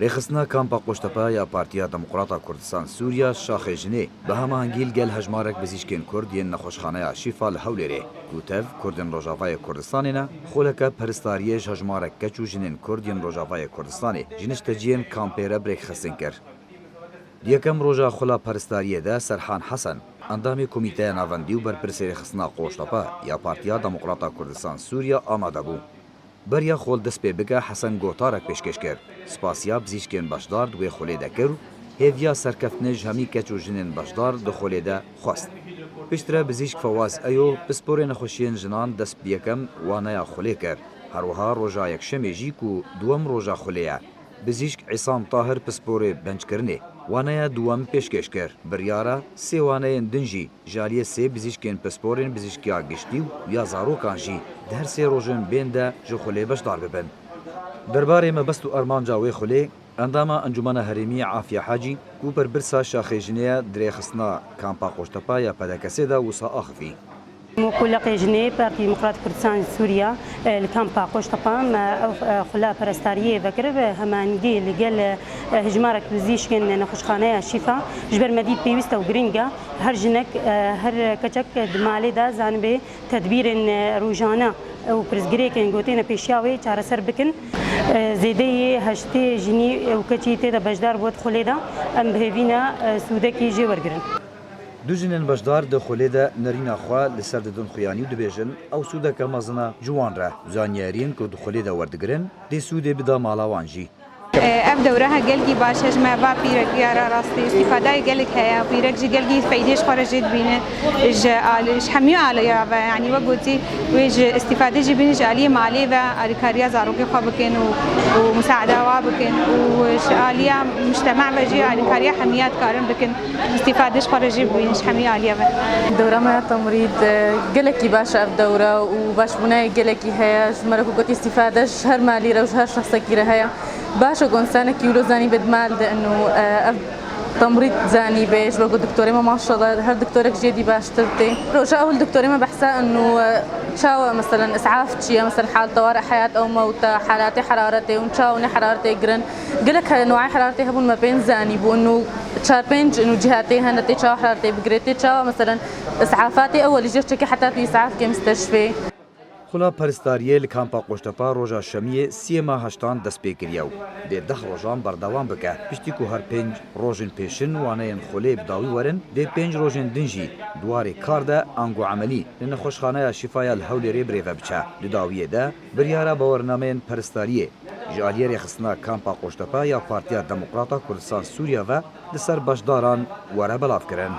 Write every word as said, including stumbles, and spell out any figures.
Rêxistina Kampa Qoştepe ya Partiya Demokrata Kurdistan Sûriya Şaxê Jinê bi hemahengî li gel hejmarek bizîşkên Kurd yên nexweşxaneya Şîfa li Hewlêrê, ku tev Kurdên Rojavayê Kurdistanê ne, xoleke peristariyê ji hejmarek keç û jinên Kurd yên Rojavayê Kurdistanê ji nişteciyên kampê re bi rêkxistin kir. Di yekem roja xula peristariyê de Serhan Hesen, endamê Komîteya Navendî û berpirsê Rêxistina Qoştepe ya Partiya Demokrata Kurdistan Sûriya amade bû. Beriya xol dest pê bike, Hesen gotarek pêşkêş kir. Spasiya bizîşkên beşdar di wê xulê de kir û hêviya serkeftinê ji hemî keç û jinên beşdar di xulê de xwest. Piştre bizîşk Fewaz Eyo pisporê nexweşiyên jinan dest bi yekem waneya xulê kir. Her wiha roja yekşemê jî ku duwem roja xulê ye, bizîşk Îsam Tahir pisporê benckirinê waneya duwem pêşkêş kir. Biryara sê waneyên din jî ji aliyê sê bizîşkên pisporên bizîşkiya giştî û ya zarokan jî di her sê rojên bên de ji xulê beşdar bibin. Derbarê mebest û armanca wê xulê, endama Encûmena Herêmî Afiye Hacî, ku berpirsa Şaxê Jinê ye, di rêxistina Kampa Qoştepa ya P D K S'ê de wisa axivî. Em wekû leqê jinê Partî Demokrat Kurdistan Sûriya, e, li kampa Qoştepa me ew, e, xula perestariye vekirib, e, hemahengî li gel, e, hejmarek bizîşkên nexweşxaneya Şîfa ji ber me dît pêwîst e û girîng e. Her jinek, e, her keçek di malê de zanibe tedbîrên, e, rojane û pirsgirêkên ku têne pêşiya wê çareser bikin. E, zêdeyî heştê jinî û keçî tê de beşdar bû di xulê de. Em bi hêvî ne, e, sûdekî jê wergirin. Du jinên beşdar di xulê de nerîna xwe li ser didin xuyanî û dibêjin, ew sûdeke mezin e ji wan re. Zanyariyên ku di xulê de werdigirin, dê sûdê bida mala wan jî. Ev dewre he gelkî baş e ji me va pîrekiya re rastî. Îstîfadeyê gelek heye. Pîrek jî gelkî feydê ji xwe re jê dibîne. Ji alî, ji hemî aliya ve, yanî wek gotî, wê ji îstîfadê jî bîne, ji aliyê malê ve alîkariya zarokê xwe bikin û, û misaada wa bikin û ji aliya mujtema ve jî alîkariya hemiya dikarin bikin. Îstîfade ji xwe re jî bibînin ji hemî aliyê ve. Dewra me ya temrîd, e, gelekî baş e ev dewre û başbûnayê gelekî heye. Ji me re ku gotî îstîfade ji her malî re û ji her şexsekî re heye. Baş e ku însanekî wilo zanîbe di mal de in û, e, ev temrîd zanîbe. Ji ber ku doktorê me maşallah her doktorek jê dî baştir tê. Roja ewil doktorê me behsa in û, e, çawa meselen isaf çi ye, meselen hal teware heyat ew mewta, halatê heraretê hûn çawa hûn ê heraretê girin. Gelek he-, newayê heraretê hebûn me pê nizanîbûn û çar pênc û cihatê hene tê çawa heraretê bigirê, tê çawa, meselen, îs'afatê ewelî jê çekê heta tu îs'af kê misteshfê. Xula peristariyê li kampa Qoştepa roja şemiyê siyê ma heştan dest pê kiriye û dê deh rojan berdewam bike. Piştî ku her pênc rojên pêşin waneyên xulê bi dawî werin, dê pênc rojên din jî di warê kar de ango emelî li nexweşxaneya Şîfaya li Hewlêrê bi rê ve biçe. Di dawiyê de biryara bawernameyên peristariyê ji aliyê rêxistina Kampa Qoştepe ya Partiya Demokrata Kurdistan Sûriye ve li ser beşdaran were belavkirin.